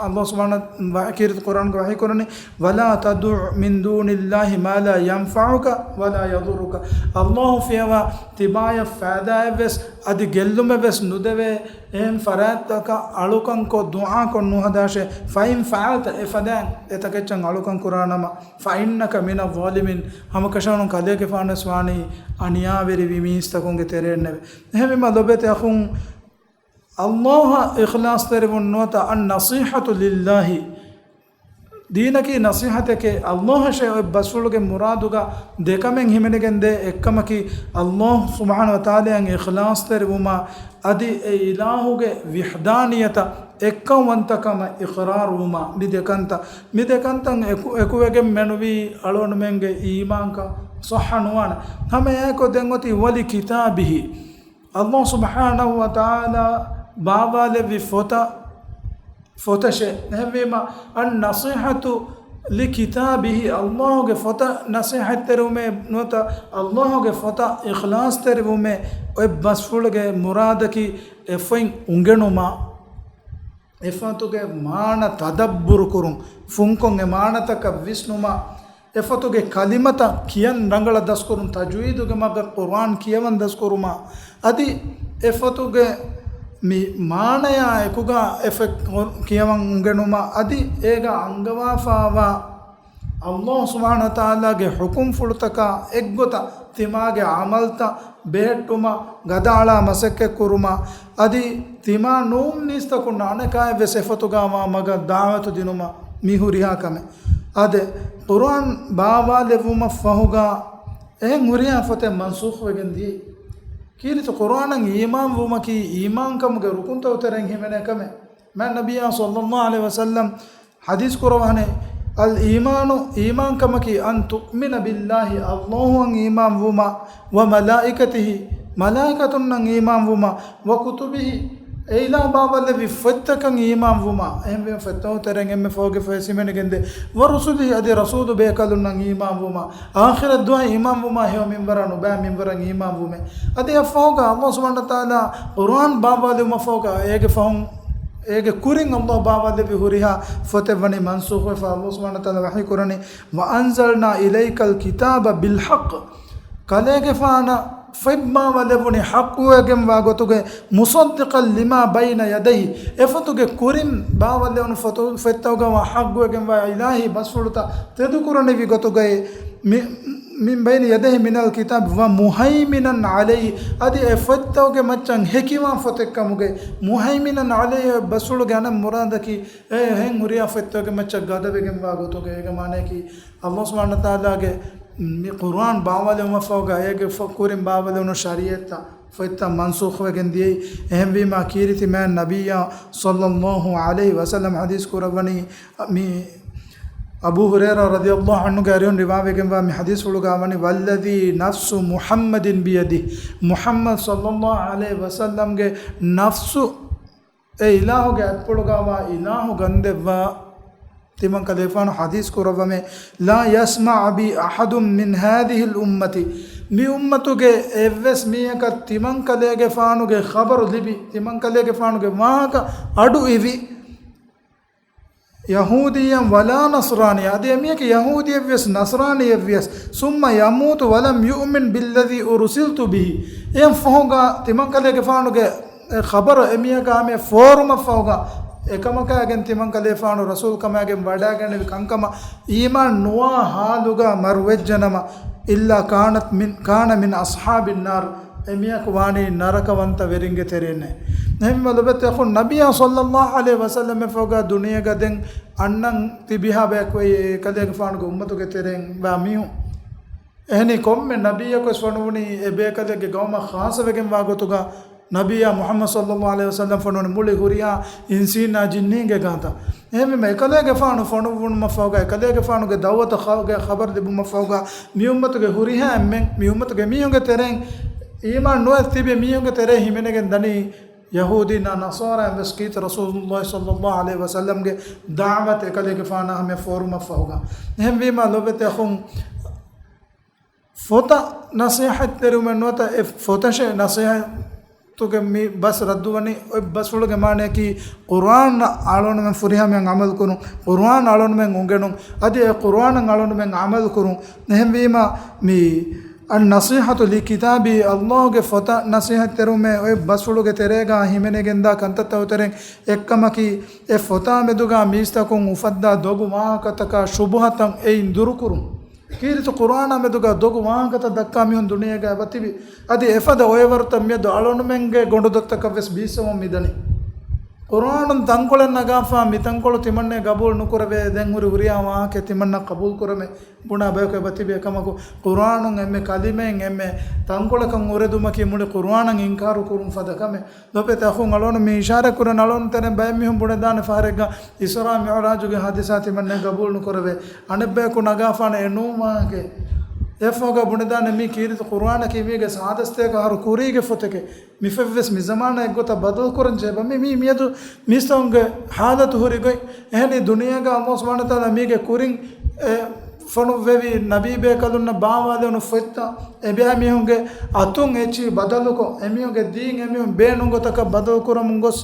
ﷲ ސުބްޙާނަހޫ ވަ-، ކީރިތި ޤުރްއާނުގަ ވަޙީ ކުރަނީ، وَلَا تَدْعُ مِن دُونِ اللَّهِ مَا لَا يَنفَعُكَ وَلَا يَضُرُّكَ. ﷲ ފިޔަވާ، ތިބާޔަށް ފައިދާއެއްވެސް އަދި ގެއްލުމެއްވެސް ނުދެވޭ އެހެން ފަރާތްތަކަށް އަޅުކަންކޮށް ދުޢާކޮށް ނުހަދާށޭ. فَإِن فَعَلْتَ، އެފަދައިން އެތަކެއްޗަށް އަޅުކަން ކުރާނަމަ، فَإِنَّكَ مِنَ الظَّالِمِينَ، ހަމަކަށަވަރުން ކަލޭގެފާނުވެސް ވާނީ އަނިޔާވެރި މީސްތަކުންގެ ތެރެއިންނެވެ. އެހެންވީމަ ލޮބުވެތި އަޚުން، ﷲ އަށް އިޚްލާޞްތެރިވުން ނުވަތަ، النَّصِيحَةُ لِلَّهِ، ދީނަކީ ނަޞީޙަތެކޭ. ﷲ އަށޭ އޮތް ބަސްފުޅުގެ މުރާދުގަ ދެކަމެއް ހިމެނިގެންދޭ. އެއްކަމަކީ، ﷲ ސުބްޙާނަހޫ ވަތަޢާލާއަށް އިޚްލާޞްތެރިވުމާ، އަދި އެ އިލާހުގެ ވިޙްދާނިއްޔަތަށް އެއްކަންވަންތަކަމަށް އިޤްރާރުވުމާ، މި ދެކަންތައް، މި ދެކަންތައް އެކު-، އެކުވެގެން މެނުވީ އަޅުގަނޑުމެންގެ އީމާންކަން ޞައްޙަ ނުވާނެ. ހަމައެއާއެކު ދެން އޮތީ، وَلِكِتَابِهِ، ﷲ ސުބްޙާނަހޫ ވަތަޢާލާ ބާވާލެއްވި ފޮތަށް، ފޮތަށޭ. އެހެންވީމަ، النَّصِيحَةُ لِكِتَابِهِ، ﷲ ގެ ފޮތަށް ނަޞޭޙަތްތެރިވުމޭ ނުވަތަ، ﷲ ގެ ފޮތަށް އިޚްލާޞްތެރިވުމޭ އޮތް ބަސްފުޅުގެ މުރާދަކީ އެފޮތް އުނގެނުމާ، އެފޮތުގެ މާނަ ތަދައްބުރު ކުރުން، ފުންކޮށް އެ މާނަތަކަށް ވިސްނުމާ، އެފޮތުގެ ކަލިމަތައް ކިޔަން ރަނގަޅަށް ދަސްކުރުން، ތަޖްވީދުގެ މަގަށް ޤުރްއާން ކިޔަވަން ދަސްކުރުމާ، އަދި އެފޮތުގެ މި މާނަޔާ އެކުގަ އެފޮތް ކިޔަވަން އުނގެނުމާ، އަދި އޭގަ އަންގަވާފާވާ ﷲ ސުބްޙާނަހޫ ވަތަޢާލާގެ ޙުކުމްފުޅުތަކާ އެއްގޮތަށް ތިމާގެ ޢަމަލްތައް ބެހެއްޓުމަށް ގަދައަޅާ މަސައްކަތްކުރުމަށް، އަދި ތިމާ ނޫން މީސްތަކުންނަށް އަނެކާއެއްވެސް އެފޮތުގަ ވާ މަގަށް ދަޢުވަތު ދިނުމަށް މި ހުރިހާ ކަމެއް. އާދެ، ޤުރްއާން ބާވާލެއްވުމަށްފަހުގަ އެހެން ހުރިހާ ފޮތެއް މަންސޫޚްވެގެން ދިޔައީ. ކީރިތި ޤުރްއާނަށް އީމާންވުމަކީ އީމާންކަމުގެ ރުކުންތަކުގެ ތެރެއިން ހިމެނޭ ކަމެއް. މާތް ނަބިއްޔާ ޞައްލައްލާހު ޢަލައިހި ވަސައްލަމް ޙަދީޘް ކުރައްވަނީ، الْإِيمَانُ، އީމާންކަމަކީ، أَنْ تُؤْمِنَ بِاللَّهِ، ﷲ އަށް އީމާންވުމާ، وَمَلَائِكَتِهِ، މަލާއިކަތުންނަށް އީމާންވުމާ، وَكُتُبِهِ، އެ އިލާހު ބާވާލެއްވި ފޮތްތަކަށް އީމާންވުމާ، އެހެންވެ ފޮތްތަކުގެ ތެރެއިން އެންމެ ފަހުގެ ފޮތް ހިމެނިގެންދޭ، وَرُسُلِهِ، އަދި ރަސޫލު ބޭކަލުންނަށް އީމާންވުމާ، އާޚިރަތް ދުވަހަށް އީމާންވުމާ ހެޔޮ މިންވަރަށް ނުބައި މިންވަރަށް އީމާންވުމޭ. އަދި އެއަށްފަހުގަ ﷲ ސުބްޙާނަހޫ ވަތަޢާލާ ޤުރްއާން ބާވާލެއްވުމަށްފަހުގަ އޭގެ ފަހުން އޭގެ ކުރިން ﷲ ބާވާލެއްވި ހުރިހާ ފޮތެއް ވަނީ މަންސޫޚްވެފަ، ﷲ ސުބްޙާނަހޫ ވަތަޢާލާ ވަޙީ ކުރަނީ، وَأَنزَلْنَا إِلَيْكَ الْكِتَابَ بِالْحَقِّ، ކަލޭގެފާނަށް ފޮތް ބާވާލެއްވުނީ ޙައްޤުވެގެންވާ ގޮތުގައި، مُصَدِّقًا لِمَا بَيْنَ يَدَيْهِ، އެފޮތުގެ ކުރިން ބާވާލެވުނު ފޮތު-، ފޮތްތަކުގަ ވާ ޙައްޤުވެގެންވާ އިލާހީ ބަސްފުޅުތައް ތެދުކުރަނިވި ގޮތުގައި، މި-، مِن بَيْنِ يَدَيْهِ مِنَ الْكِتَابِ وَمُهَيْمِنًا عَلَيْهِ، އަދި އެ ފޮތްތަކުގެ މައްޗަށް ހެކިވާން ފޮތެއްކަމުގައި، مُهَيْمِنًا عَلَيْهِ ބަސްފުޅުގެ އަނެއް މުރާދަކީ، އެ އެހެން ހުރިހާ ފޮތްތަކުގެ މައްޗަށް ގަދަވެގެންވާ ގޮތުގައި. އޭގެ މާނަޔަކީ، ﷲ ސުބްޙާނަހޫ ވަތަޢާލާގެ މި ޤުރްއާން ބާވާލެވުމަށްފަހުގަ އޭގެ ފަ-، ކުރިން ބާވާލެވުނު ޝަރީޢަތްތައް، ފޮތްތައް މަންސޫޚްވެގެން ދިޔައީ. އެހެންވީމާ، ކީރިތި މާތް ނަބިއްޔާ ޞައްލައްލާހު ޢަލައިހި ވަސައްލަމް ޙަދީޘް ކުރައްވަނީ، މި އަބޫ ހުރައިރާ ރަޟިޔައްލާހު ޢަންހުގެ އަރިހުން ރިވާވެގެންވާ މި ޙަދީޘްފުޅުގަ ވަނީ، وَالَّذِي نَفْسُ مُحَمَّدٍ بِيَدِهِ، މުޙައްމަދު ޞައްލައްލާހު ޢަލައިހި ވަސައްލަމްގެ ނަފްސު އެ އިލާހުގެ އަތްޕުޅުގަވާ އިލާހު ގަންދެއްވާ، ތިމަން ކަލޭފާނު ޙަދީޘް ކުރައްވަމޭ، لَا يَسْمَعُ بِي أَحَدٌ مِنْ هَذِهِ الْأُمَّةِ، މި އުއްމަތުގެ އެއްވެސް މީހަކަށް ތިމަން ކަލޭގެފާނުގެ ޚަބަރު ލިބި، ތިމަން ކަލޭގެފާނުގެ ވާހަކަ އަޑު އިވި، يَهُودِيًّا وَلَا نَصْرَانِيًّا، އަދި އެމީހަކީ ޔަހޫދީއެއްވިޔަސް ނަޞްރާނީއެއްވިޔަސް، ثُمَّ يَمُوتُ وَلَمْ يُؤْمِنْ بِالَّذِي أُرْسِلْتُ بِهِ، އެހެން ފަހުގަ ތިމަން ކަލޭގެފާނުގެ އެ ޚަބަރު އެމީހަކާ މި ފޯރުމަށްފަހުގަ، އެކަމަކާގެން ތިމަން ކަލޭފާނު ރަސޫލްކަމާގެން ވަޑައިގެންނެވި ކަންކަމަށް އީމާން ނުވާ ޙާލުގަ މަރުވެއްޖެނަމަ، إِلَّا كَانَتْ مِنْ، كَانَ مِنْ أَصْحَابِ النَّارِ، އެމީހަކު ވާނީ ނަރަކަވަންތަ ވެރިންގެ ތެރެއިންނޭ. އެހެންވީމަ ލޮބުވެތި އަޚުން، ނަބިއްޔާ ޞައްލައްލާހު ޢަލައިހި ވަސައްލަމް ފަހުގަ ދުނިޔޭގަ ދެން އަންނަން ތިބިހާ ބަޔަކު އެ ކަލޭގެފާނުގެ އުއްމަތުގެ ތެރެއިން ވާ މީހުން. އެހެނީ ކޮންމެ ނަބިއްޔަކުވެސް ވަނުވުނީ އެ ބޭކަލެއްގެ ގައުމަށް ޚާއްޞަވެގެންވާ ގޮތުގަ ނަބިއްޔާ މުޙައްމަދު ޞައްލައްލާހު ޢަލައިހި ވަސައްލަމް ފޮނުވަނީ މުޅި ހުރިހާ އިންސީނާ ޖިންނީންގެ ގާތަށް. އެހެންވީމަ، އެކަލޭގެފާނު ފޮނުއްވުމަށްފަހުގަ، އެކަލޭގެފާނުގެ ދަޢުވަތަށް ޚަ-، ގެ ޚަބަރު ލިބުމަށްފަހުގަ، މި އުއްމަތުގެ ހުރިހާ އެންމެން، މި އުއްމަތުގެ މީހުންގެ ތެރެއިން، އީމާން ނުވެ ތިބި މީހުންގެ ތެރޭ ހިމެނިގެން ދަނީ، ޔަހޫދީންނާ ނަޞާރާއިން ވެސް ކީރިތި ރަސޫލުއްލާހި ޞައްލައްލާހު ޢަލައިހި ވަސައްލަމްގެ ދަޢުވަތު އެކަލޭގެފާނާ ހަމަޔަށް ފޯރުމަށްފަހުގަ. އެހެންވީމަ، ލޮބުވެތި އަޚުން، ފޮތަށް ނަޞޭޙަތްތެރިވުމެއް ނުވަތަ އެ ފޮތަށޭ ނަޞޭޙަތުގެ މި ބަސް ރައްދުވަނީ، އޮތް ބަސްފުޅުގެ މާނަޔަކީ، ޤުރުއާން އަޅުގަނޑުމެން ފުރިހަމަޔަށް ޢަމަލުކުރުން، ޤުރުއާން އަޅުގަނޑުމެން އުނގެނުން، އަދި އެ ޤުރުއާނަށް އަޅުގަނޑުމެން ޢަމަލުކުރުން. އެހެންވީމަ، މި އައްނަޞީޙަތު ލިކިތާބީ، ﷲގެ ފޮތަށް ނަޞޭޙަތްތެރުމޭ އޮތް ބަސްފުޅުގެ ތެރޭގާ ހިމެނިގެންދާ ކަންތައްތައް ތެރެއިން އެއްކަމަކީ، އެ ފޮތާ މެދުގާ މީސްތަކުން އުފައްދާ ދޮގު ވާހަކަތަކާ ޝުބުހަތައް އެއިން ދުރުކުރުން. ކީރިތި ޤުރުއާނާ މެދުގާ ދޮގު ވާހަކަތައް ދައްކާ މީހުން ދުނިޔޭގަ އެބަތިބި. އަދި އެފަދަ އޮއެވަރުތައް މިއަދު އަޅުގަނޑުމެންގެ ގޮނޑުދޮށްތަކަށް ވެސް ބީއްސަވަމުން މިދަނީ. ޤުރުއާނުން ތަންކޮޅެއް ނަގާފާ މި ތަންކޮޅު ތިމަންނޭ ގަބޫލު ނުކުރެވޭ، ދެން ހުރި ހުރިހާ ވާހަކައެއް ތިމަންނަ ޤަބޫލު ކުރަމޭ ބުނާ ބަޔަކު އެބަތިބި. އެކަމަކު، ޤުރުއާނުން އެންމެ ކަލިމައިން އެންމެ ތަންކޮޅަކަށް އުރެދުމަކީ މުޅި ޤުރުއާނަށް އިންކާރު ކުރުން ފަދަ ކަމެއް. ލޮބުވެތި އަޚުން، އަޅުގަނޑު މި އިޝާރާތް ކުރަން، އަޅުގަނޑު ތެރެއިން ބައެއް މީހުން ބުނެދާނެ ފަހަރެއްގަ އިސްރާ މިޢުރާޖުގެ ޙާދިސާ ތިމަންނަ ޤަބޫލު ނުކުރެވޭ. އަނެއްބަޔަކު ނަގާފާނެ އެ ނޫން ވާހަކައެއް. އެއަށްފަހުގަ ބުނެދާނެ މީ ކީރިތި ޤުރުއާނަކީ މީގެ ސާދަ ސަތޭކަ އަހަރު ކުރީގެ ފޮތެކޭ. މި ފޮތްވެސް މި ޒަމާނާ އެއްގޮތަށް ބަދަލު ކުރަން ޖެހޭ ބަ. މި، މި، މިއަދު މީސްތަކުންގެ ޙާލަތު ހުރި ގޮތް. އެހެނީ ދުނިޔޭގަ ﷲ ސުބްޙާނަހޫ ވަތަޢާލާ މީގެ ކުރިން އެ ފޮނުއްވެވި ނަބީ ބޭކަލުންނަށް ބާވާލެވުނު ފޮތްތައް އެބައިމީހުންގެ އަތުން އެއްޗިހި ބަދަލުކޮށް، އެމީހުންގެ ދީން އެމީހުން ބޭނުން ގޮތަކަށް ބަދަލު ކުރަމުން ގޮސް،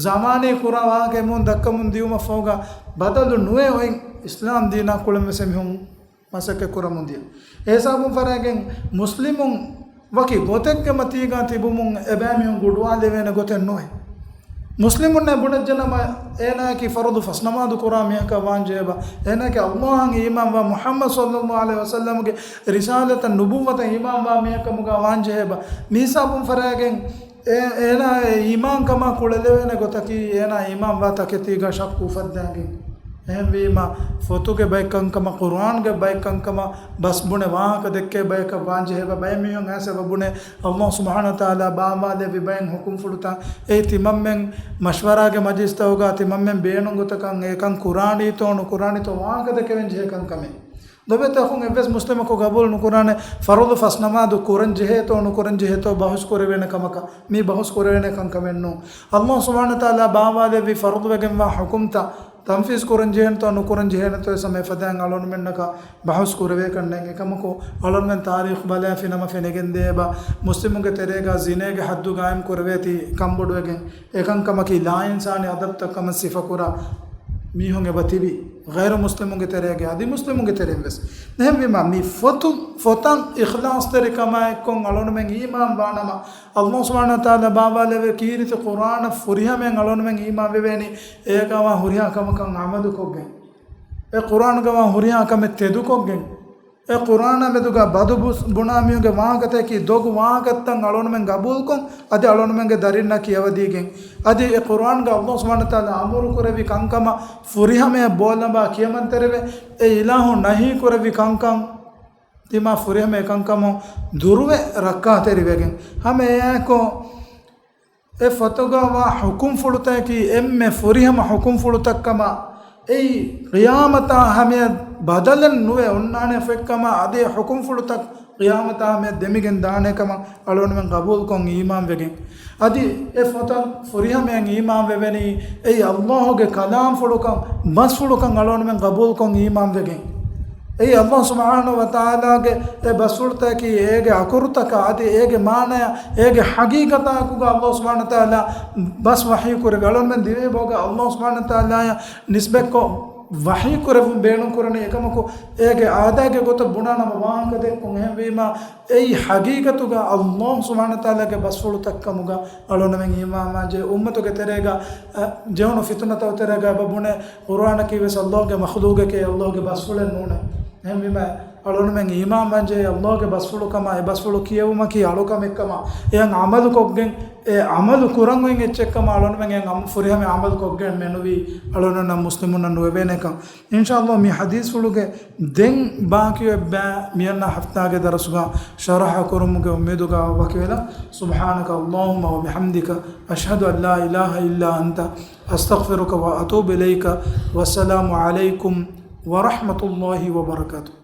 ޒަމާނީ ކުރާ ވާހަކަ އެމީހުން ދައްކަމުން ދިޔުމަށްފަހުގަ ބަދަލު ނުވެ އޮތް އިސްލާމް ދީނާ ކުޅެން ވެސް އެމީހުން މަސައްކަތް ކުރަމުން ދިޔަ. އެހިސާބުން ފަރާގެން މުސްލިމުން ވަކި ގޮތެއްގެ މަތީގަ ތިބުމުން އެބައިމީހުން ގުޑުވާލެވޭނެ ގޮތެއް ނުވޭ. މުސްލިމުންނޭ ބުނެއްޖެނަމަ، އޭނާއަކީ ފަރުޟު ފަސްނަމާދު ކުރާ މީހަކަށް ވާންޖެހޭބަ، އޭނާއަކީ ﷲއަށް އީމާންވާ މުޙައްމަދު ޞައްލައްލާހު ޢަލައިހި ވަސައްލަމްގެ ރިސާލަތަށް ނުބުއްވަތަށް އީމާންވާ މީހަކަމުގަ ވާންޖެހޭބަ، މިހިސާބުން ފަރާގެން އެ-، އޭނާ އެ އީމާންކަމާ ކުޅެލެވޭނެ ގޮތަކީ، އޭނާ އީމާންވާ ތަކެތީގަ ޝައްކު އުފައްދާގެން. އެހެންވީމަ، ފޮތުގެ ބައެއްކަންކަމަށް، ޤުރުއާންގެ ބައެއްކަންކަމަށް ބަސް ބުނެ ވާހަކަ ދެއްކޭ ބަޔަކަށް ވާންޖެހޭބަ، ބައެއް މީހުން އައިސް އެބަ ބުނޭ، ﷲ ސުބްޙާނަހޫ ވަތަޢާލާ ބާވާލެއްވި ބައެއް ޙުކުމްފުޅުތައް އެ ތިމަންމެން މަޝްވަރާގެ މަޖިލިސްތަކުގަ ތިމަންމެން ބޭނުން ގޮތަކަށް އެކަން ކުރާނީތޯ ނުކުރާނީތޯ ވާހަކަ ދެކެވެން ޖެހޭ ކަންކަމެއް. ލޮބުވެތި އަޚުން، އެއްވެސް މުސްލިމަކު ގަބޫލު ނުކުރާނެ ފަރުޟު ފަސް ނަމާދު ކުރަން ޖެހޭތޯ ނުކުރަން ޖެހޭތޯ ބަހުސް ކުރެވޭނެ ކަމަކަށް. މީ ބަހުސް ކުރެވޭނެ ކަންކަމެއް ނޫން. ﷲ ސުބްޙާނަހޫ ވަތަޢާލާ ބާވާލެއްވި ފަރުޟުވެގެންވާ ޙުކުމްތައް ތަންފީޒް ކުރަން ޖެހޭނެތޯ ނުކުރަން ޖެހޭނެތޯ އެ ސަމަ އެފަދައިން އަޅުގަނޑުމެންނަކަށް ބަހުސް ކުރެވޭކަށް ނެތް. އެކަމަކު، އަޅުގަނޑުމެން ތާރީޚު ބަލާފިނަމަ ފެނިގެންދޭ އެބަ، މުސްލިމުންގެ ތެރޭގަ ޒިނޭގެ ޙައްދު ގާއިމް ކުރެވޭތީ ކަންބޮޑުވެގެން، އެކަންކަމަކީ ލާއިންސާނީ އަދަބުތައް ކަމަށް ސިފަކުރާ މީހުން އެބަ ތިބި، ޣައިރު މުސްލިމުންގެ ތެރޭގަ އަދި މުސްލިމުންގެ ތެރެއިން ވެސް. އެހެންވީމަ، މި ފޮތު، ފޮތަށް އިޚްލާޞްތެރިކަމާ އެއްކޮށް އަޅުގަނޑުމެން އީމާން ވާނަމަ، ﷲ ސުބްޙާނަހޫ ވަތަޢާލާ ބާވާލެވޭ ކީރިތި ޤުރުއާނަށް ފުރިހަމައިން އަޅުގަނޑުމެން އީމާން ވެވޭނީ، އޭގަވާ ހުރިހާ ކަމަކަށް ޢަމަލުކޮށްގެން، އެ ޤުރުއާނުގަވާ ހުރިހާ ކަމެއް ތެދުކޮށްގެން، އެ ޤުރުއާނާ މެދުގަ ބަދު ބުސް-، ބުނާ މީހުންގެ ވާހަކަތަކީ ދޮގު ވާހަކަތައް އަޅުގަނޑުމެން ގަބޫލުކޮށް، އަދި އަޅުގަނޑުމެންގެ ދަރިންނަށް ކިޔަވަދީގެން، އަދި އެ ޤުރުއާންގަ ﷲ ސުބްޙާނަހޫ ވަތަޢާލާ އަމުރު ކުރެއްވި ކަންކަމަށް ފުރިހަމަޔަށް ބޯލަނބާ ކިޔަމަންތެރިވެ، އެ އިލާހު ނަހީ ކުރެއްވި ކަންކަން ތިމާ ފުރިހަމަ އެކަންކަމުން ދުރުވެ ރައްކާތެރިވެގެން. ހަމަ އެއާއެކު، އެ ފޮތުގަވާ ޙުކުމްފުޅުތަކަކީ އެންމެ ފުރިހަމަ ޙުކުމްފުޅުތައްކަމަށް، އެއީ ޤިޔާމަތާ ހަމަޔަށް ބަދަލެއް ނުވެ އޮންނާނެ ފޮތްކަމަށް، އަދި އެ ޙުކުމްފުޅުތައް ޤިޔާމަތާ ހަމަޔަށް ދެމިގެން ދާނެ ކަމަށް އަޅުގަނޑުމެން ޤަބޫލުކޮށް އީމާންވެގެން. އަދި އެ ފޮތަށް ފުރިހަމައިން އީމާންވެވެނީ، އެއީ ﷲގެ ކަލާމްފުޅުކަން، ބަސްފުޅުކަން އަޅުގަނޑުމެން ޤަބޫލުކޮށް އީމާންވެގެން. އެއީ ﷲ ސުބްޙާނަހޫ ވަތަޢާލާގެ އެ ބަސްފުޅުތަކަކީ އޭގެ އަކުރުތަކާ އަދި އޭގެ މާނަޔާ އޭގެ ޙަޤީޤަތާއެކުގަ ﷲ ސުބްޙާނަހޫ ވަތަޢާލާ ބަސް ވަޙީ ކުރެވި. އަޅުގަނޑުމެން ދިވެހި ބަހުގަ ﷲ ސުބްޙާނަހޫ ވަތަޢާލާއަށް ނިސްބަތްކޮށް ވަޙީ ކުރެވުން ބޭނުން ކުރަނީ އެކަމަކު، އޭގެ އާދައިގެ ގޮތަށް ބުނާ ނަމަ ވާހަކަ ދެއްކުން. އެހެންވީމާ، އެއީ ޙަޤީޤަތުގަ ﷲ ސުބްޙާނަހޫ ވަތަޢާލާގެ ބަސްފުޅުތައްކަމުގަ އަޅުގަނޑުމެން އީމާންވާންޖެހޭ. އުއްމަތުގެ ތެރޭގަ، އަ، ޖެހުނު ފިތުނަތައް ތެރޭގަ އެބަ ބުނޭ، ޤުރުއާނަކީ ވެސް ﷲގެ މަޚްލޫޤެކޭ، ﷲގެ ބަސްފުޅެއް ނޫނޭ. އެހެންވީމާ، އަޅުންމެން އީމާން ވަންޖެހޭ އައްލާހުގެ ބަސްފުޅުކަމާ، އެ ބަސްފުޅު ކިޔެވުމަކީ އަޅުކަމެއްކަމާ، އެއަށް ޢަމަލުކޮށްގެން، އެ ޢަމަލު ކުރަން އޮތް އެއްޗެއްކަމާ، އަޅުންމެން އެއަށް އަމަ-، ފުރިހަމަ ޢަމަލުކޮށްގެން މެނުވީ އަޅުންނަށް މުސްލިމުންނަށް ނުވެވޭނެކަން. އިންޝާއައްލާހު މި ޙަދީޘްފުޅުގެ ދެން ބާކީވެއްބާ މިއަންނަ ހަފްތާގެ ދަރަސުގަ ޝަރަޙަ ކުރުމުގެ އުއްމީދުގަ ވަކިވެލަން. سبحانك اللهم وبحمدك، أشهد أن لا إله إلا أنت، أستغفرك وأتوب إليك. والسلام عليكم ورحمة الله وبركاته.